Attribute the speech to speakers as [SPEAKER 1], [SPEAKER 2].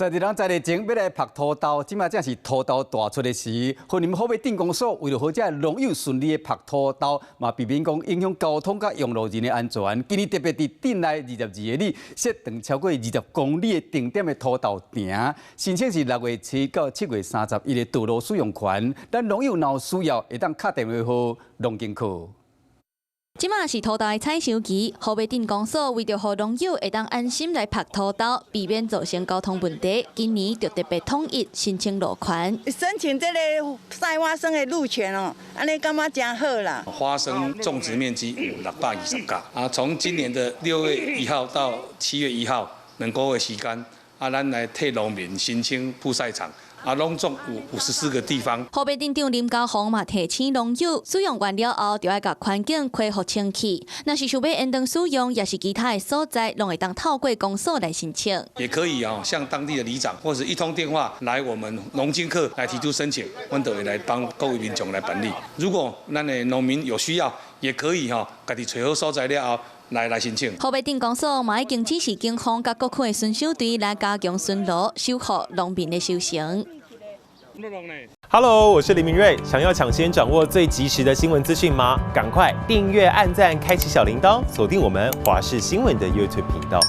[SPEAKER 1] 在地人在地前欲來曝土豆，這馬正是土豆大出的時。雲林虎尾鎮公所為著予遮農友順利的曝土豆，嘛避免講影響交通佮用路人的安全。今年特別佇鎮內22里設長超過20公里的定點的土豆埕，申請是6月7到7月31的道路使用權。咱農友若有需要，會當敲電話予農經課。
[SPEAKER 2] 這馬是土豆的採收期，虎尾鎮公所為著予農友會當安心來曝土豆，避免造成交通問題，今年就特別統一申請路權。
[SPEAKER 3] 申請這個曬花生的路權哦，按呢感覺誠好啦。
[SPEAKER 4] 花生種植面積有620甲啊，從今年的6月1號到7月1號2個月時間，啊，咱來替農民申請曝曬場。啊，攏總有54個地方。
[SPEAKER 2] 虎尾鎮長林家宏嘛提醒農友，使用完了後，就愛共環境恢復清氣。若是想欲延長使用，抑是其他的所在，攏會當透過公所來申請。
[SPEAKER 4] 也可以啊，向當地的里長或者一通電話來我們農經課來提出申請，阮就會來幫各位民眾來辦理。如果咱的農民有需要，也可以哈，家己揣好所在了後來申請。
[SPEAKER 2] 虎尾鎮公所嘛已經指示警方佮各區的巡守隊來加強巡邏，守護農民的收成。
[SPEAKER 5] Hello，我是林明瑞。想要搶先掌握最及時的新聞資訊嗎？趕快訂閱、按讚、開啟小鈴鐺，鎖定我們華視新聞的 YouTube 頻道。